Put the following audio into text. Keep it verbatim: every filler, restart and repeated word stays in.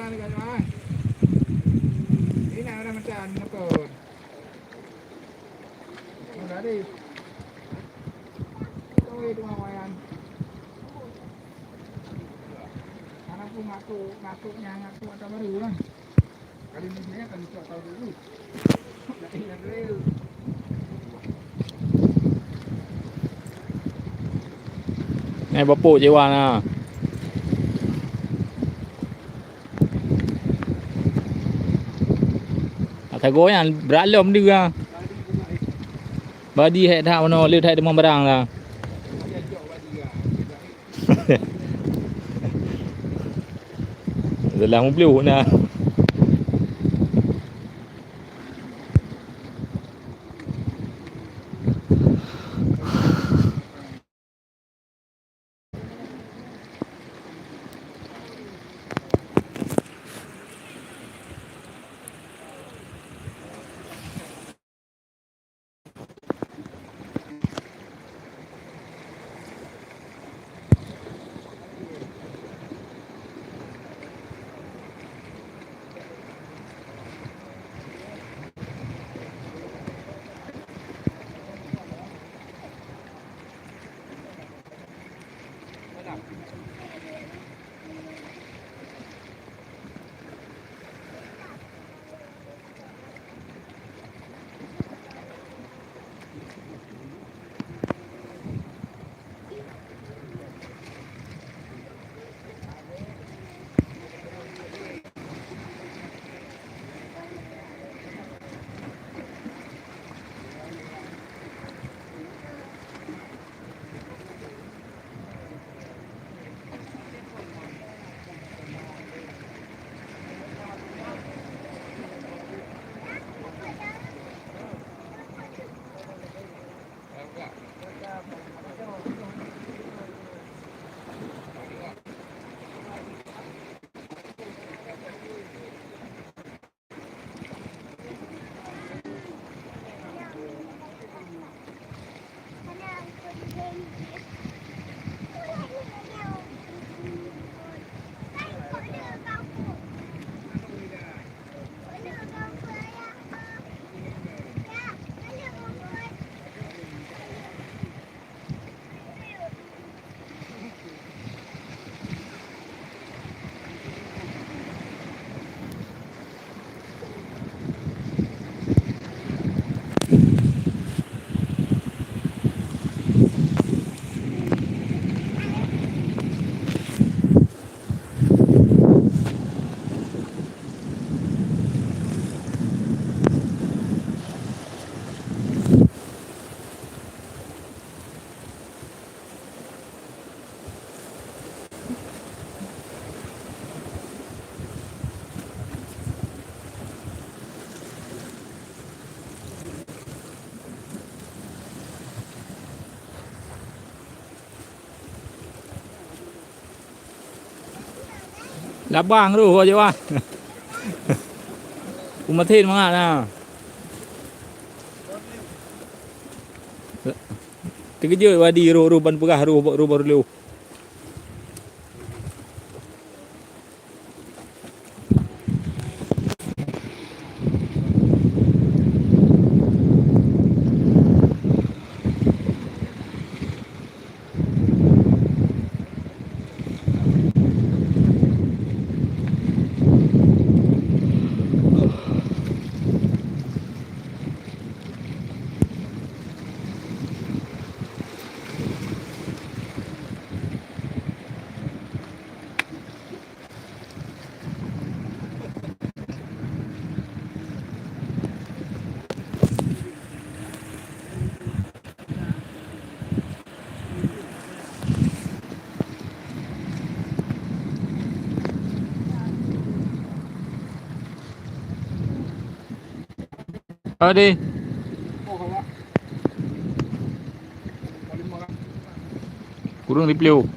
Ini ada macam apa? Udah deh. Oi, dua wayan. Karena aku ngaku, ngaku nyang ngaku ada baru lah. Kali ni saya akan cok tahu dulu. Jadi yang real. Nyan bapak jiwa na. Ata goyang beuralom dia. Badi hek that meunoe, le that teuma barang dah. Dalam mupluk na. Labang tu, ho jawah. Umatin mangat na. Teukeujot wadi roh-roh ban peugah roh, roh, roh, roh. Ade. Kureueng di Pluh.